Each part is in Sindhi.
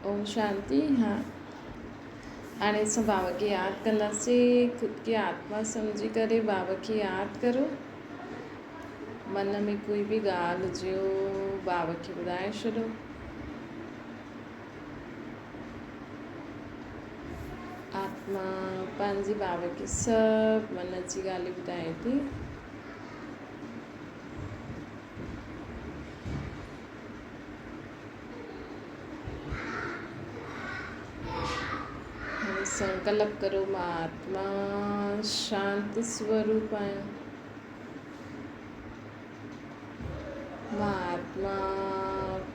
اوم شانتي ها هاڻي اسان بابا کي ياد ڪنداسين خود کي آتما سمجهي ڪري بابا کي ياد ڪرو من ۾ ڪوئي به ڳالهه هجيو بابا کي ٻڌائي ڇڏو آتما پنهنجي بابا کي سڀ من جي ڳالهيون ٻڌائي ٿي. هاڻي سنڪلپ ڪرو مان آتما شانت سوروپ آهيان. مان آتما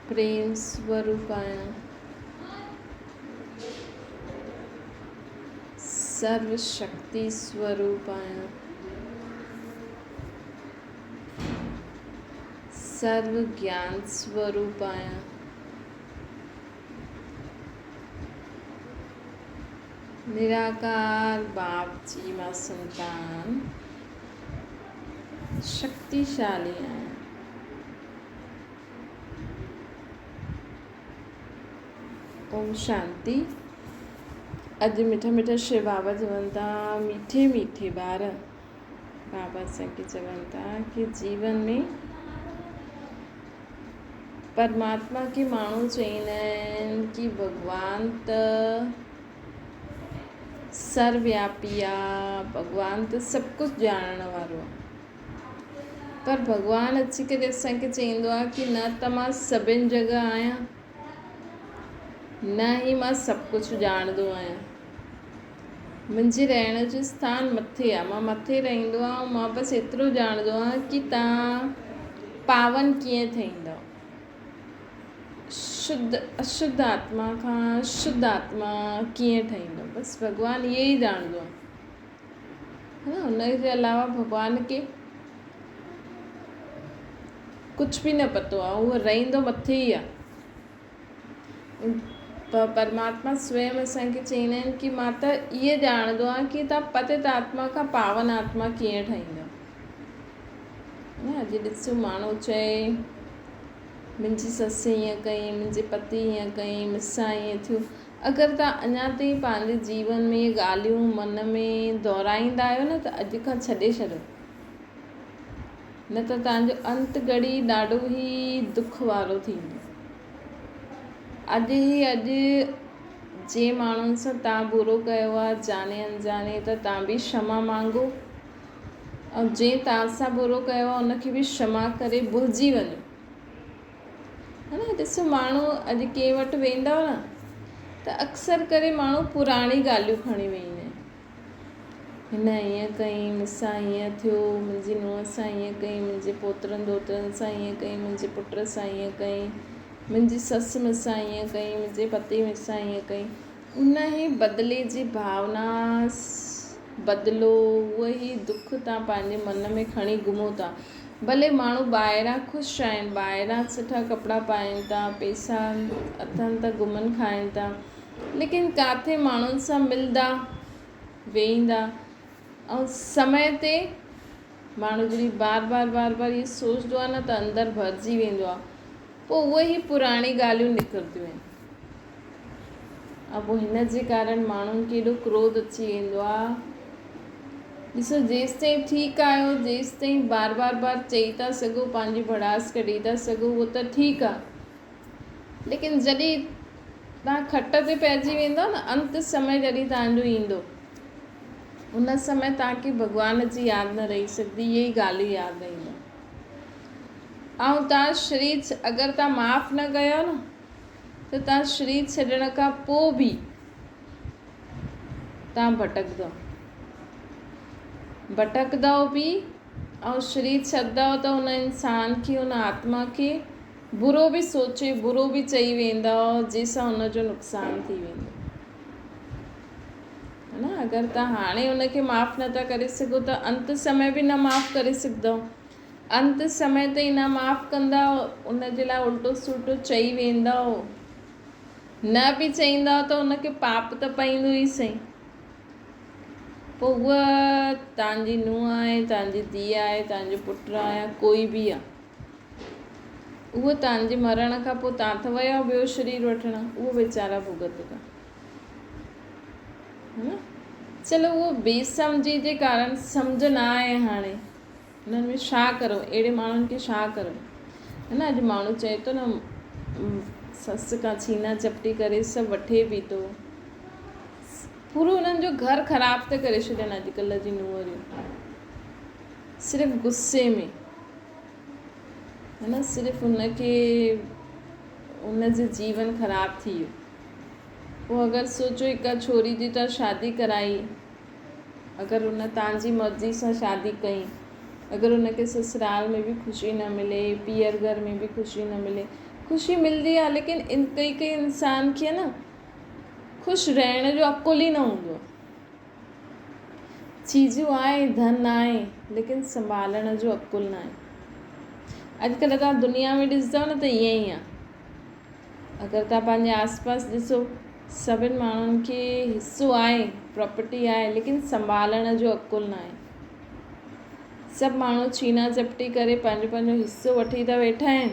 پريم سوروپ آهيان. سرو شڪتي سوروپ آهيان. سرو گيان سوروپ آهيان. نراڪار باپ جي مان سنتان شڪتيشالي آهيان. اوم شانتي. اڄ مٺا مٺا شو بابا چون ٿا ميٺي ميٺي ٻار. بابا اسان کي چون ٿا ڪي جيون ۾ پرماتما کي ماڻهو چئيندا آهن ڪي ڀڳوان ته سروياپي آ ڀڳوان ته سڀ ڪجهه ڄاڻڻ وارو آ پر ڀڳوان اچي ڪري اسان کي چئيندو آ ڪي نه ته مان سڀن جڳهه آهيان نه ئي مان سڀ ڪجهه ڄاڻندو آهيان منهنجي رهڻ جو اسٿان مٿي آهي. مان مٿي رهندو آهيان ۽ مان بس ايترو ڄاڻندو آهيان ڪي توهان پاون ڪيئن ٿيندؤ. شڌ اشڌ آتما کان شڌ آتما ڪيئن ٺهيندؤ. بس ڀڳوان اهي ئي ڄاڻندو آهي. ها نه ان جي علاوه ڀڳوان کي ڪجهه به نه پتو آهي. اهو رهندو مٿي ئي آهي. پرماتما سويم اسان کي چئيندا آهن ڪي مان ته اهي ڄاڻندو آهيان ڪي توهان پتت آتما کان پاون آتما ڪيئن ٺهيندؤ. نه اڄ ڏسو ماڻهو چئي منهنجي سس ائين ڪئي منهنجي پتي ائين ڪئي مون سان ائين ٿيو اگر توهان اڃا تائين پنهنجي جيون ۾ اهي ڳالهيون من ۾ دهرائيندا آهيو نه ته اڄ کان ڇڏي ڇڏو نه ته توهان جو انت گهڙي ڏاڍو ئي دک وارو ٿيندو. اڄ ئي اڄ جنهن ماڻهن سان توهان برو ڪيو آهي جاني انجاني ته توهان به ڪشما مانگو ۽ جنهن توهان سان برو ڪيو آهي ان کي به ڪشما ڪري ڀلجي وڃو. ها نه ڏسو ماڻهو اڄ ڪنهن وٽ ويندؤ نه ته اڪثر ڪري ماڻهو پراڻي ڳالهيون کڻي ويهندا آهن. هن ائين ڪئي، مون سان ائين ٿيو، منهنجي نونهن سان ائين ڪئي، منهنجي پوترن ڏوهٽن سان ائين ڪئي، منهنجي پٽ سان ائين ڪئي، منهنجي سس مون سان ائين ڪئي، منهنجي پتي مون سان ائين ڪئي. ان ئي بدلي جي ڀاونا، بدلو، اهو ئي دک توهان پنهنجي من ۾ کڻي گهمو ٿا. ڀلي ماڻهو ٻاهران خوش آهن، ٻاهران سٺا ڪپڙا پائين ٿا، پئسا اٿن ته گهمن کائين ٿا، ليڪن ڪاٿي ماڻهن سان ملدا ويهندا ۽ سمي تي ماڻهو جڏهن بار بار بار بار اهو سوچندو آهي نه ته اندر ڀرجي ويندو آهي پوء اهي ئي پراڻي ڳالهيون نڪرنديون آهن ۽ پوء هن جي ڪارڻ ماڻهن کي ايڏو ڪروڌ اچي ويندو آهي ڏسو جيستائين ٺيڪ آهيو جيستائين بار بار بار چئي ٿا سگهو پنهنجي ڀڙاس ڪڍي ٿا سگهو اهو ته ٺيڪ آهي ليڪن جڏهن توهان کٽ تي پئجي ويندؤ نه انت سمي جڏهن توهان جو ايندو ان سمي توهان کي ڀڳوان جي ياد نه رهي سگهندي اهي ئي ڳالهيون ياد رهندو ۽ توهان شرير اگر توهان معاف نه ڪيو نه ته توهان شرير ڇڏڻ کان پوء به توهان ڀٽڪندؤ ڀٽڪندؤ به ۽ شرير ڇڏندؤ ته ان انسان کي ان آتما کي برو به سوچي برو به چئي ويندؤ جنهن سان ان جو نقصان ٿي ويندو ها نه اگر توهان هاڻي ان کي معاف نٿا ڪري سگهو ته انت سمي به نه معاف ڪري سگهندؤ انت سمي تائين نه معاف ڪندؤ ان جي لاء الٽو سلٽو چئي ويندؤ نه به چئيندؤ ته ان کي پاپ ته پئيندو ئي سهي پوء هوء توهان جي نونهن آهي توهان جي ڌيء آهي توهان جو پٽ آهي يا ڪوئي به آهي. اهو توهان جي مرڻ کان پوء توهان ته ويا ٻيو شرير وٺڻ، اهو ويچارا ڀڳت ٿا. ها نه؟ چلو اهو بي سمجهي جي ڪارڻ سمجهه نه آهي هاڻي انهن ۾ ڇا ڪرو اهڙي ماڻهن کي ڇا ڪرو ها نه اڄ ماڻهو چئي ٿو نه سس کان ڇينا چپٽي ڪري سڀ وٺي به ٿو پورو انهن جو گهر خراب ٿا ڪري ڇڏن اڄڪلهه جي نونهريون صرف غصي ۾ ها نه صرف ان کي ان جو جيون خراب ٿي ويو پوء اگر سوچو هڪ ڇوري جي توهان شادي ڪرائي اگر ان توهان جي مرضي سان شادي ڪئي اگر ان کي سسرال ۾ به خوشي نه ملي پيئر گهر ۾ به خوشي نه ملي خوشي ملندي آهي ليڪن ڪئي ڪئي انسان کي نه خوش رهڻ جو عقل ئي نه هوندو آهي چيزون آهي ڌن آهي ليڪن سنڀالڻ جو عقل نه آهي اڄڪلهه توهان دنيا ۾ ڏسندو نه ته ائين ئي آهي اگر توهان پنهنجي آس پاس ڏسو سڀن ماڻهن کي حصو آهي پراپرٽي آهي ليڪن سنڀالڻ جو عقل نه آهي سڀ ماڻهو ڇينا جهپٽي ڪري پنهنجو پنهنجو حصو وٺي ٿا ويٺا آهن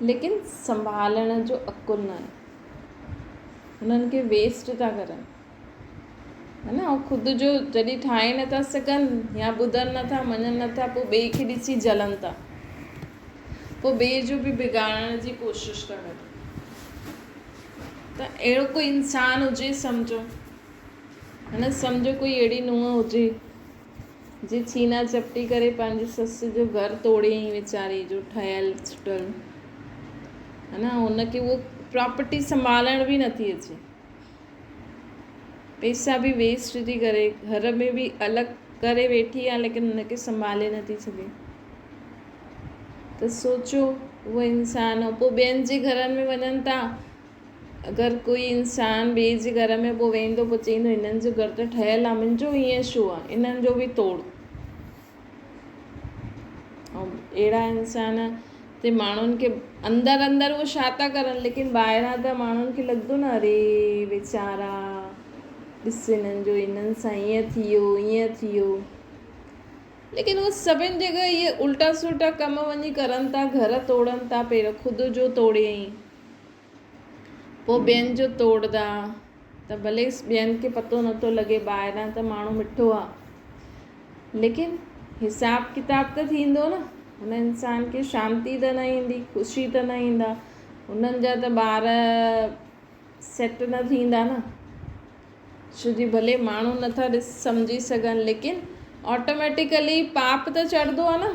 ليڪن سنڀالڻ جو عقل نه آهي انهن کي ويسٽ ٿا ڪرن ها نه خود جو جڏهن ٺاهي نٿا سگهن يا ٻڌن نٿا مڃن نٿا پوء ٻئي کي ڏسي جلن ٿا پوء ٻئي جو به بگاڙڻ جي ڪوشش ٿا ڪن ته اهڙو ڪوئي انسان هجي سمجهو ها نه سمجهو ڪوئي اهڙي نونهن هجي جي ڇينا چپٽي ڪري پنهنجي سس جو گهر توڙيائين ويچاري جو ٺهيل ڇٽل ها نه هن کي اهو پراپرٽي سنڀالڻ به نٿي اچي پئسا به ويسٽ ٿي ڪري گهر ۾ به الڳ ڪري ويٺي آهي ليڪن ان کي سنڀالي نٿي سگهي ته سوچو اهو انسان پوء ٻين جي گهرن ۾ وڃن ٿا اگر ڪوئي انسان ٻئي جي گهر ۾ پوء ويندو پوء چئيندو هنن جو گهر ته ٺهيل آهي منهنجو ائين ڇو آهي انهن جو به توڙ ۽ اهڙا انسان تي ماڻهن کي اندر اندر اهو ڇا ٿا ڪرن ليڪن ٻاهران ته ماڻهن کي لڳندو نه اري ويچارا ڏس هنن جو هنن سان ائين ٿي ويو ائين ٿي ويو ليڪن اهو سڀن جڳهه اهي الٽا سلٽا ڪم وڃي ڪرن ٿا گهر توڙن ٿا پهريون خود جو توڙيائين پوء ٻين جو توڙدا ته ڀلي ٻين کي پتو نٿو لڳي ٻاهران ته ماڻهو مٺو آ ليڪن حساب ڪتاب ته ٿيندو نه هن انسان کي شانتي ته نه ايندي خوشي ته نه ايندا هنن جا ته ٻار سيٽ نه ٿيندا نه ڇو جي ڀلي ماڻهو نٿا ڏس سمجهي سگهن ليڪن آٽوميٽيڪلي پاپ ته چڙهندو آ نه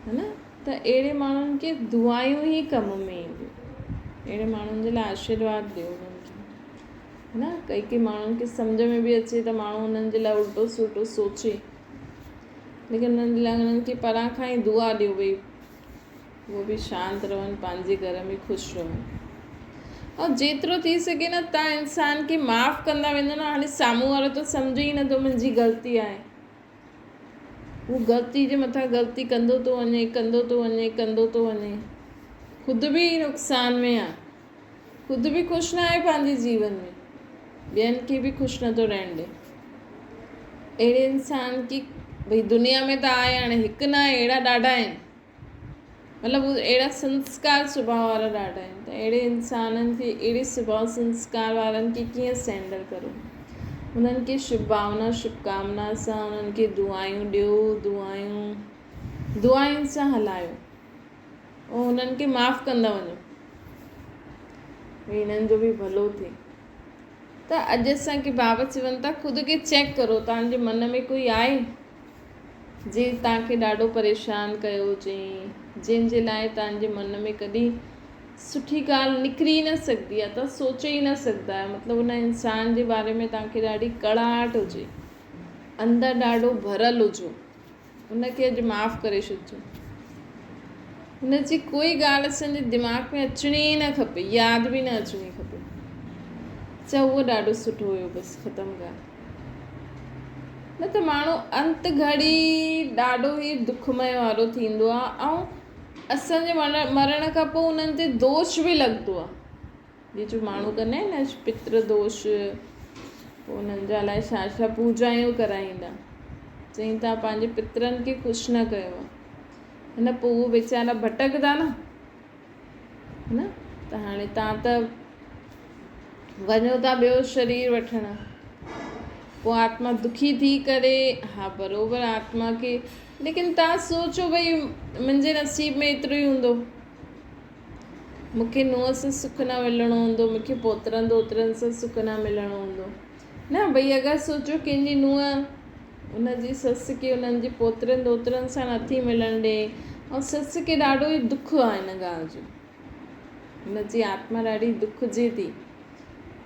ها نه ته اهڙي ماڻهن کي دعايون ئي ڪم ۾ اينديون اهڙي ماڻهن جي لاء آشيرواد ڏيو انهن کي ها نه ڪئي ڪئي ماڻهن کي سمجھ ۾ به اچي ته ماڻهو انهن جي لاء الٽو سلٽو سوچي ليڪن انهن جي لاء انهن کي پران کان ئي دعا ڏيو ڀئي اهو به شانت رهن پنهنجي گهر ۾ خوش رهن ۽ جيترو ٿي سگهي نه تان انسان کي معاف ڪندا ويندو نه هاڻي سامهون وارو ته سمجهي ئي نٿو منهنجي غلطي آهي هو غلطي جي مٿان غلطي ڪندو ٿو وڃي، ڪندو ٿو وڃي، ڪندو ٿو وڃي. خود به نقصان ۾ آ. خود به خوش نه آهي پنهنجي جيون ۾. ٻين کي به خوش نه ٿو رهڻ ڏي. اهڙي انسان کي ڀئي دنيا ۾ ته آهي هاڻي هڪ نه آهي اهڙا ڏاڍا آهن. مطلب هو اهڙا سنسڪار سڀاء وارا ڏاڍا آهن ته اهڙي انسانن کي اهڙي سڀاء سنسڪار وارن کي ڪيئن سينڊل ڪرو انهن کي شڀ ڀاونا شڀ ڪامنا سان انهن کي دعايون ڏيو دعايون دعائن سان هلايو ۽ انهن کي معاف ڪندا وڃو انهن جو به ڀلو ٿئي ته اڄ اسان کي بابا چون ٿا خود کي چيڪ ڪرو توهان جي من ۾ ڪوئي آهي جنهن توهان کي ڏاڍو پريشان ڪيو هجي، جنهن جي لاء توهان جي من ۾ ڪڏهن سٺي ڳالهه نڪري ئي نه سگهندي آهي، توهان سوچي ئي نه سگهندا آهيو، مطلب ان انسان جي باري ۾ توهان کي ڏاڍي ڪڙاهٽ هجي، اندر ڏاڍو ڀريل هجو، ان کي اڄ معاف ڪري ڇڏجو. ان جي ڪوئي ڳالهه اسان جي دماغ ۾ اچڻي ئي نه کپي، ياد به نه اچڻي کپي. چئو اهو ڏاڍو سٺو هيو بس ختم ڳالهه. نه ته ماڻهو انت گهڙي ڏاڍو ئي دکمئي وارو ٿيندو آهي ۽ اسان جي مرڻ کان پوء انهن تي دوش به لڳندو آهي جي جو ماڻهو ڪندا آهن نه پتر دوش پوء انهن جا الائي ڇا ڇا پوڄايون ڪرائيندا چئين تان پنهنجي پترن کي خوش نه ڪيو آهي. نه پوء اهي ويچارا ڀٽڪندا نه نه ته هاڻي تان ته وڃو ٿا ٻيو شرير وٺڻ پوء آتما دکي ٿي ڪري ها بروبر آتما کي ليڪن تان سوچو ڀئي منهنجي نصيب ۾ ايترو ئي هوندو مونکي نونهن سان سک نه ملڻو هوندو مونکي پوترن دوترن سان سک نه ملڻو هوندو نه ڀئي اگر سوچو ڪنهن جي نونهن ان جي سس کي انهن جي پوترن ڏوترن سان نٿي ملڻ ڏي ۽ سس کي ڏاڍو ئي دک آهي ان ڳالهه جو. هن جي آتما ڏاڍي دکجي ٿي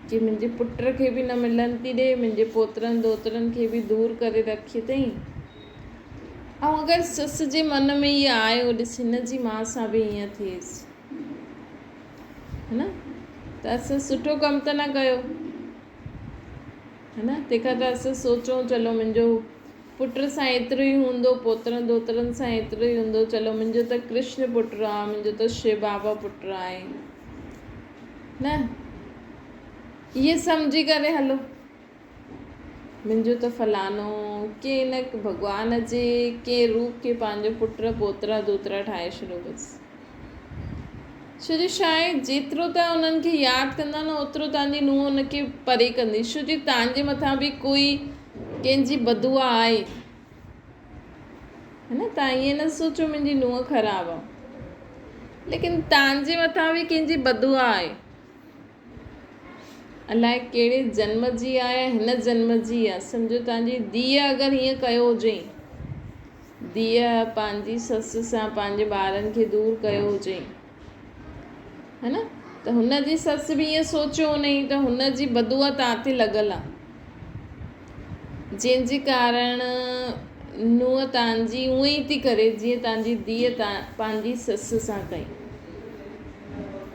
ڪي منهنجي پٽ کي به نه ملڻ ٿي ڏي، منهنجي پوترن ڏوترن کي به دور ڪري رکي اٿئي. ۽ اگر سس جي من ۾ اهي آيو ڏس هن جي ماء سان به ائين ٿئيس هي نه ته اسان سٺو ڪم ته نه ڪيو. ها نه تنهن کان ته اسان سوچون چلو منهنجو پٽ سان ايترو ئي هوندو پوترن ڏوترن سان ايترو ئي هوندو چلو منهنجو ته ڪرشن پٽ آ منهنجو ته شو بابا پٽ آهي نه اهي سمجهي ڪري هلو منهنجو ته فلانو ڪنهن نه ڀڳوان جي ڪنهن روپ کي پنهنجو پٽ پوترا ڏوترا ٺاهي ڇڏيو بس ڇو جو ڇا آهي جيترو توهان انهن کي ياد ڪندا نه اوترو توهان جي نونهن ان کي پري ڪندي ڇو جو توهان جي مٿان به ڪوئي ڪنهن جي بدعا آهي هي نه توهان ائين نه سوچو منهنجي نونهن خراب آهي ليڪن توهان جي مٿان به ڪنهن جي بدعا آهي الائي ڪهڙي جنم جي آهي يا هن جنم جي آهي سمجهو توهان جي ڌيء اگر هيئن ڪيو هجئين ڌيء پنهنجي سس سان پنهنجي ٻارن کي دور ڪيو هجئين هي نه ته هن جي سس به ائين سوچيو هونئي ته هن جي بدعا توهان تي لڳل آهي جنهن جي ڪارڻ نونهن توهان جي اونئن ئي ٿي ڪري جيئن توهان جي ڌيء پنهنجي سس سان ڪئي.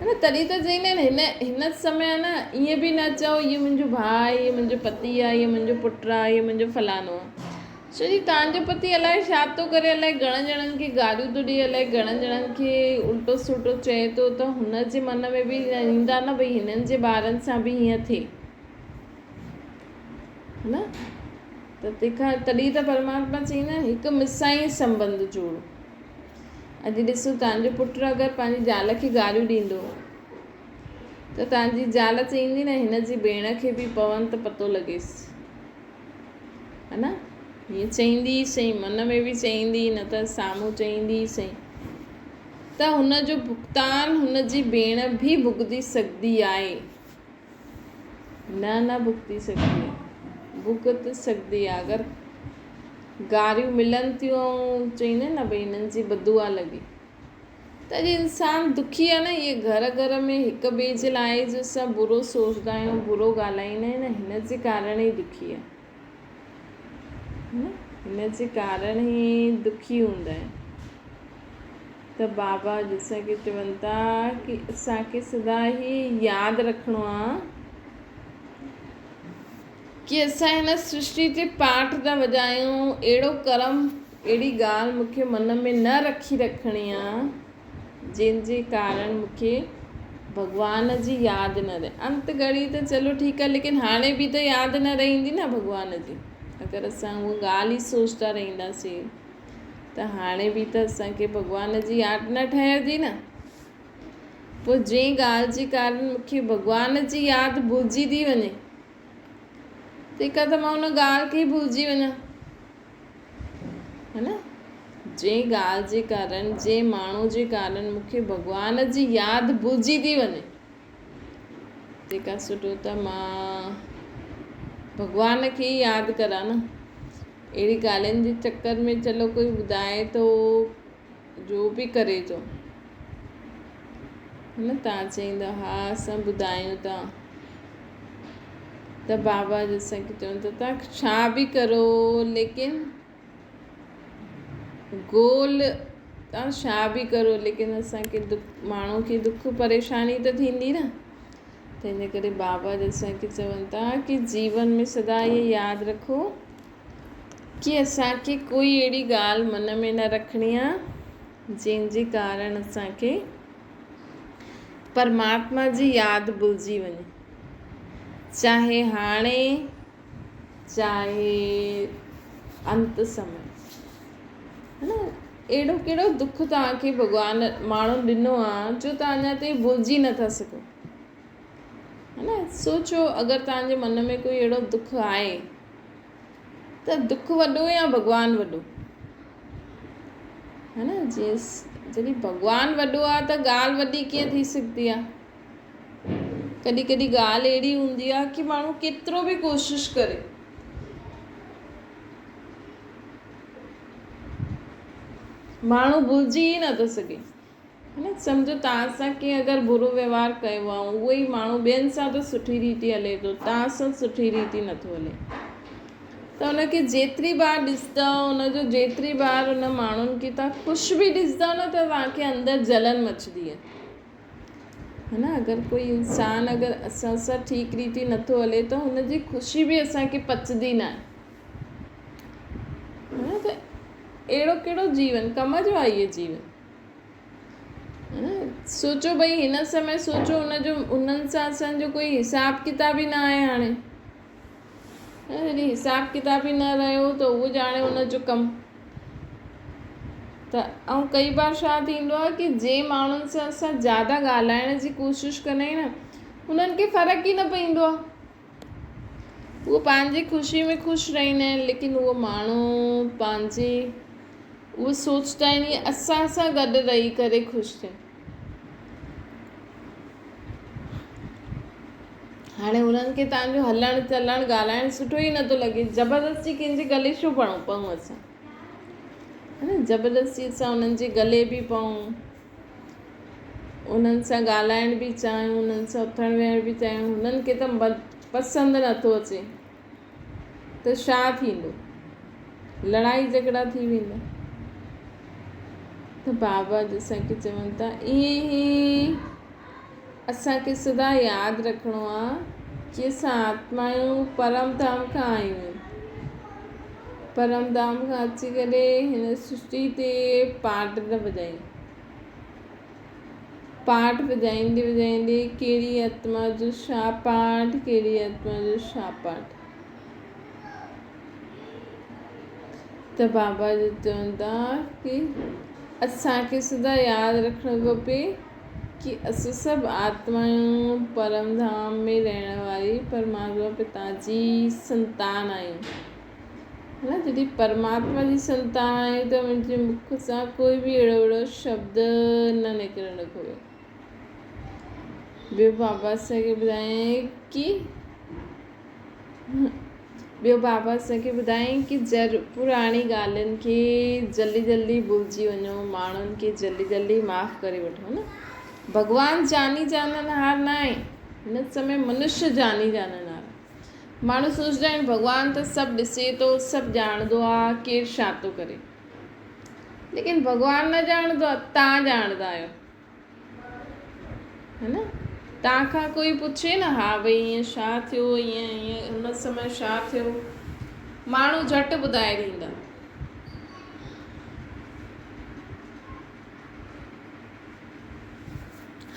نه تڏهن ته چئيندا آهن هن هن سمي نه ائين به نه چئو اهو منهنجو ڀاء آهي اهو منهنجو پتي آهي اهو منهنجو پٽ آهي اهو منهنجو فلاڻو آهي. ڇو جي توهان جو پتي الائي ڇا ٿو ڪري الائي گهڻن ڄڻن کي گاريون ٿو ڏئي الائي گهڻن ڄڻن کي الٽو سلٽو چئي ٿو ته هن جي من ۾ به ايندا نه ڀئي هنن جي ٻارن سان به هيئن ٿئي. نه ته تنهن کان تڏهن ته پرماتما چئيندا آهن هڪ مون سان ئي سنٻنڌ جوڙو. اڄ ڏسو توهان جو پٽ اگر پنهنجي زال کي گاريون ڏيندو ته توهان جي زال چئيندي نه هن جي ڀيڻ کي به پون ته پتو لڳيس ها نه هيئن چئيندي ئي سهي من ۾ به چئيندي نه ته سامهون چئيندي ئي سهي ته هن جو ڀگتان هن جي ڀيڻ به ڀڳتي سگهندي آهي. نه نه ڀڳتي سگهبي آ. ڀڳت سگهبي آ اگر گاريون ملن ٿيون ۽ چئيندا آهن نه ڀئي هنن جي بددعا لڳي ته اڄ انسان دکي آ نه اهي گهر گهر ۾ هڪ ٻئي جي لاء جو اسان برو سوچدا آهيون برو ڳالهائيندا آهيون نه هن جي ڪارڻ ئي دکي آ نه هن جي ڪارڻ ئي دکي هوندا آهن. ته بابا جسان کي چون ٿا ڪي اسان کي سدا هي ياد رکڻو آ ڪي اسان هن سرشٽي تي پاٺ ٿا وڄايون اهڙو ڪرم اهڙي ڳالهه مون کي من ۾ نه رکي رکڻي آ جنهن جي ڪارڻ مون کي ڀڳوان جي ياد نه رهي انت گهڙي ته چلو ٺيڪ آ ليڪن هاڻي به ته ياد نه رهندي نه ڀڳوان جي اگر اسان اها ڳالهه ئي سوچدا رهنداسين ته هاڻي به ته اسان کي ڀڳوان جي ياد نه ٺهندي نه. پوء جنهن ڳالهه جي ڪارڻ مون کي ڀڳوان جي ياد ڀلجي ٿي وڃي، تنهن کان ته مان ان ڳالهه کي ئي ڀلجي وڃان. هي نه؟ جنهن ڳالهه جي ڪارڻ، جنهن ماڻهو جي ڪارڻ مون کي ڀڳوان جي ياد ڀلجي ٿي وڃي، تنهن کان سٺو ته مان ڀڳوان کي ئي ياد ڪران نه. اهڙي ڳالهين جي چڪر ۾ چلو ڪوئي ٻڌائي ٿو جو به ڪري ٿو نه تان چئيندا ها اسان ٻڌايون ٿا ته بابا جي اسان کي چون ٿا تان ڇا به ڪرو ليڪن گول تان ڇا به ڪرو ليڪن اسان کي دک ماڻهو کي دک پريشاني ته ٿيندي نه تنهن جي ڪري بابا اسان کي چون ٿا ڪي جيون ۾ سدا اهي ياد رکو ڪي اسان کي ڪوئي اهڙي ڳالهه من ۾ نه رکڻي آ جنهن جي ڪارڻ اسان کي پرماتما جي ياد ڀلجي وڃي چاهي هاڻي چاهي انت سمي نه. اهڙو ڪهڙو دک توهان کي ڀڳوان ماڻهن ڏنو آ جو توهان اڃا تائين ڀلجي نٿا سگهو. ها نه سوچو اگر توهان جي من ۾ ڪوئي اهڙو دک آهي ته دک وڏو يا ڀڳوان وڏو؟ ها نه جيئن جڏهن ڀڳوان وڏو آ ته ڳالهه وڏي ڪيئن ٿي سگهندي آ؟ ڪڏهن ڪڏهن ڳالهه اهڙي هوندي آ ڪي ماڻهو ڪيترو به ڪوشش ڪري ماڻهو ڀلجي ئي نٿو سگهي. نه سمجهو توهان سان ڪنهن اگر برو ويوهار ڪيو آهي اهو ئي ماڻهو ٻين سان ته سٺي ريتي هلي ٿو توهان سان سٺي ريتي نٿو هلي ته ان کي جيتري بار ڏسندؤ ان جو جيتري بار ان ماڻهن کي توهان خوش به ڏسندؤ نه ته توهان کي اندر جلن مچندي آهي ها نه اگر ڪوئي انسان اگر اسان سان ٺيڪ ريتي نٿو هلي ته هن جي خوشي به اسان کي پچندي نه آهي ته اهڙو ڪهڙو جيون ڪم جو آهي اهو جيون سوچو ڀئي هن سمي سوچو ان جو انهن سان اسان جو ڪوئي حساب ڪتاب ئي نه آهي هاڻي جڏهن حساب ڪتاب ئي نه رهيو ته اهو ڄاڻي ان جو ڪم ته ۽ ڪئي بار ڇا ٿيندو آهي ڪي جنهن ماڻهن سان اسان زياده ڳالهائڻ جي ڪوشش ڪندا آهيون نه انهن کي فرق ئي نه پوندو آهي اهو پنهنجي خوشي ۾ خوش رهندا آهن ليڪن اهو ماڻهو پنهنجي اهو سوچدا آهن اهي اسان سان گڏ رهي ڪري خوش ٿين. هاڻي انهن کي توهان جو هلڻ چلڻ ڳالهائڻ سٺو ئي نٿو لڳي زبردستي ڪنهن جي گلي ڇو پڙون پئون اسان ها نه زبردستي اسان انهن جي گلي به پئون انهن سان ڳالهائڻ به چاهيون انهن سان اٿڻ ويهڻ به چاهيون هنن کي ته پسند نٿو اچي ته ڇا ٿيندو لڙائي جهڳڙا ٿي ويندا ته بابا اسان کي چون ٿا ائين ئي اسان کي سدا ياد رکڻو آ ڪي اسان آتمائون پرم ڌام کان آيون آهن پرم ڌام کان اچي ڪري هن سرشٽي تي پاٽ ٿا وڄايون پاٺ وڄائيندي وڄائيندي ڪهڙي آتما جو ڇا پاٺ ڪهڙي آتما جو ڇا پاٺ ته بابا جي چون ٿا ڪي اسان کي سدا ياد رکڻ کپي ڪي اسان سڀ آتمائون پرم ڌام ۾ رهڻ واري پرماتما پتا جي سنتان آهيون ها نه جڏهن پرماتما جي سنتان آهيون ته منهنجي مک سان ڪوئي به اهڙو اهڙو شبد نه نڪرڻ کپي ٻيو بابا اسان کي ٻڌايائين ڪي ٻيو بابا اسان کي ٻڌايائين ڪي جر پراڻي ڳالهين کي جلدي جلدي ڀلجي وڃو ماڻهن کي جلدي جلدي معاف ڪري وٺو نه ڀڳوان جاني جاننهار نه آهي هن سمي منشيه جاني جاننهار ماڻهو سوچدا آهن ڀڳوان ته سڀ ڏسي ٿو سڀ ڄاڻندو آ ڪير ڇا ٿو ڪري ليڪن ڀڳوان نه ڄاڻندو آ تان ڄاڻندا آهيو ها نه توهان کان ڪوئي پڇي نه ها ڀئي ائين ڇا ٿيو ائين ائين هن سمي ڇا ٿيو ماڻهو جهٽ ٻڌائي ڏيندا.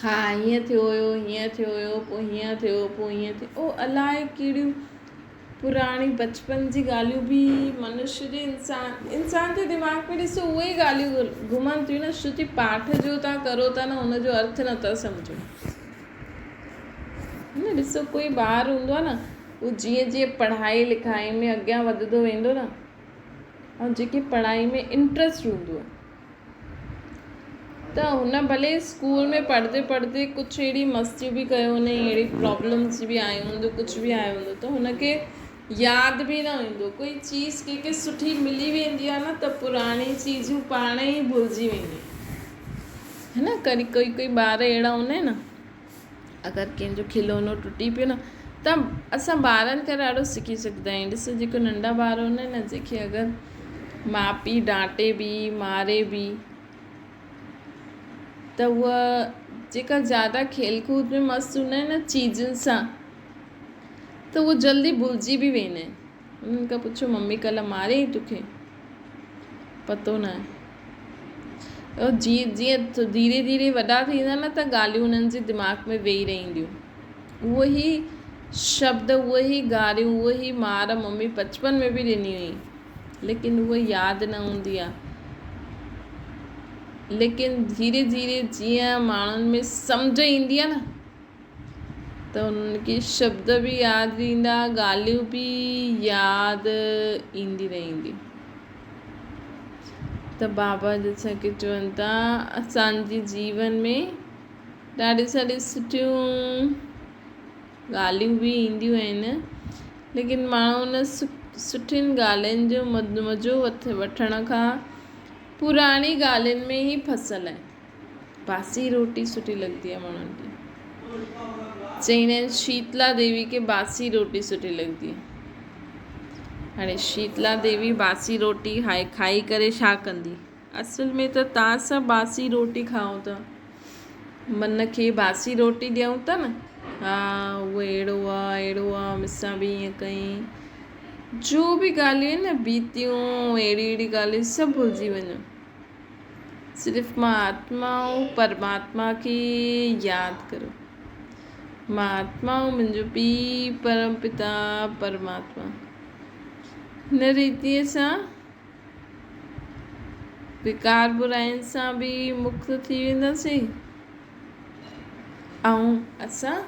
ها هيئن ٿيو هيو هيئن ٿيو هيو پوء هيئن ٿيو پوء هيئن ٿيو او الائي ڪهڙيون پراڻي بچپن جي ڳالهيون به منشيه جي انسان انسان جي دماغ ۾ ڏسو اهي ئي ڳالهيون گهمن ٿيون نه ڇو ڪي پاٺ جو توهان ڪرو ٿا نه ان جو ارٿ نٿا سمجهو نه ڏسو ڪوئي ٻار هوندو آهي نه هو جيئن جيئن پڙهائي لکائي ۾ اڳيان وڌندو ويندو نه ۽ جيڪي پڙهائي ۾ انٽرسٽ هوندو آهي ته هن ڀلي اسڪول ۾ پڙهندي پڙهندي ڪجهه اهڙي مستيون به ڪيون هوندائين اهڙي پرابلمس به آيون هونديون ڪجهه به آيو هوندو ته هن کي ياد به نه ايندو ڪوئي چيز ڪنهن کي سٺي ملي ويندي آهي نه ته پراڻي چيزون پاڻ ئي ڀلجي وينديون آهن نه ڪڏهن ڪوئي ڪوئي ٻار اهڙا هوندا آهن نه اگر ڪنهن جو کلونو ٽٽي پيو نه ته اسان ٻارن کان ڏاڍو سکي سگهندا آهيون ڏسو جيڪو ننڍا ٻار هوندا آهن نه جنهن کي اگر ماء پيء ڊانٽي به ماري به ته هوء جيڪا زياده کيل ڪود ۾ مست هوندا آهن نه چيزن سان ته هو جلدي ڀلجي به ويندا آهن انهن کان پڇو ممي ڪلهه ماريائين توکي پتو نه آهي جيئن جيئن ڌيري ڌيري وڏا ٿيندا نه ته ڳالهيون انهن جي دماغ ۾ ويهي رهنديون اهي ئي شبد اهي ئي گاريون اهي ئي مار ممي بچپن ۾ به ڏني هئي ليڪن اهي ياد نه هوندي آهي. ليڪن ڌيري ڌيري جيئن ماڻهن ۾ سمجهه ايندي آهي نه ته انهن کي شبد به ياد ايندا، ڳالهيون به ياد ايندي رهندي. ته بابا جيسا ڪي چون ٿا اسان جي جيون ۾ ڏاڍي ساري سٺيون ڳالهيون به اينديون آهن ليڪن ماڻهو ان سٺين ڳالهين جو مزو وٺڻ کان پراڻي ڳالهين ۾ ئي ڦسل آهن. باسي روٽي سٺي لڳندي آهي ماڻهن کي. چئيندا آهن شيتلا ديوي کي باسي روٽي سٺي لڳندي آهي. هاڻي شيتلا ديوي باسي روٽي کائي ڪري ڇا ڪندي؟ اصل ۾ ته تان سڀ باسي روٽي کائو ٿا. من کي باسي روٽي ڏيون ٿا نه. ها اهو اهڙو آ اهڙو آ مون سان به ائين ڪيائين. جو به ڳالهيون آهن نه بيتيون اهڙي اهڙي ڳالهيون سڀ ڀلجي وڃو. صرف مان آتما ۽ پرماتما کي ياد ڪرو. مان آتما ۽ منهنجو پيء پرم پتا پرماتما. هن ريتيء سان وڪار براين سان به مڪت ٿي وينداسين ۽ اسان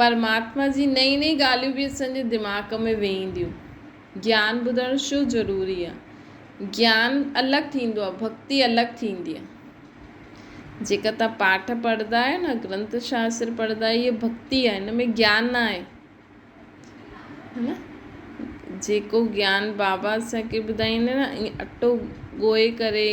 پرماتما جي نئين نئين ڳالهيون به اسان جي دماغ ۾ ويهنديون. گيان ٻڌڻ ڇو ضروري آ؟ گيان الڳ ٿيندو آ، ڀڳتي الڳ ٿيندي آ. جيڪا تان پاٺ پڙهندا آهيو نه، گرنٿ شاستر پڙهندا آهيو، اها ڀڳتي آ، هن ۾ گيان نه آهي. نه جيڪو گيان بابا اسان کي ٻڌائيندا نه ائين اٽو ڳوهي ڪري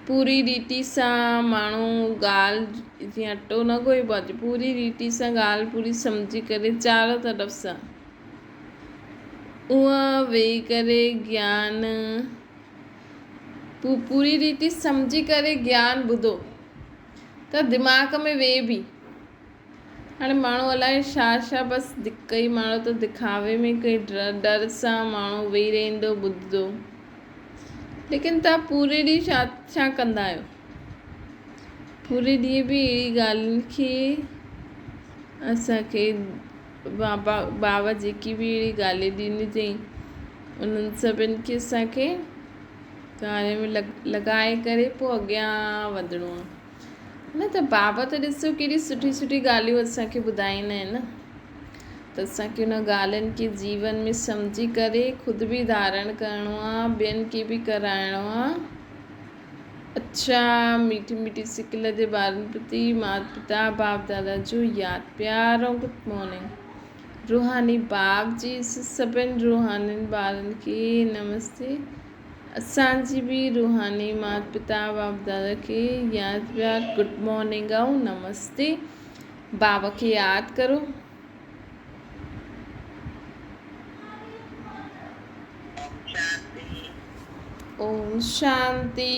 پوري ريتي سان ماڻهو ڳالهه جيئن اٽو نه ڳوهبو آهي پوري ريتي سان ڳالهه پوري سمجهي ڪري چارو طرف سان اها ويهي ڪري گيان پوري ريتي سمجهي ڪري گيان ٻڌو ته دماغ ۾ ويهي به. هاڻي ماڻهو الائي ڇا ڇا بس ڪئي ماڻهو ته دکاوي ۾ ڪئي ڊر سان ماڻهو ويهي رهندو ٻڌندو ليڪن تان پوري ڏينهن ڇا ڇا ڪندا آهيو پوري ڏينهن به اهڙي ڳالهين کي اسانکي بابا بابا جيڪي به اهڙي ڳالهيون ڏنيون اٿئي انهن سڀن کي اسانکي ڪاري ۾ لڳائي ڪري پوء اڳيان وڌڻو آهي نه ته بابا ته ڏسو ڪيڏي سٺي سٺي ڳالهيون اسان کي ٻڌائيندا آهن نه ته اسان کي ان ڳالهين کي جيون ۾ سمجهي ڪري خود به ڌارڻ ڪرڻو آهي ٻين کي به ڪرائڻو آهي اڇا ميٺي ميٺي سڪل جي ٻارن پرتي مات پتا باپ دادا جو ياد پيار ۽ گڊ مارننگ روحاني باپ جي سڀن روحانين ٻارن کي نمستي اسان جي به روحاني مات پتا باپ دادا کي ياد پيار گڊ مارننگ ۽ نمستي بابا کي ياد ڪرو. اوم شانتي. اوم شانتي.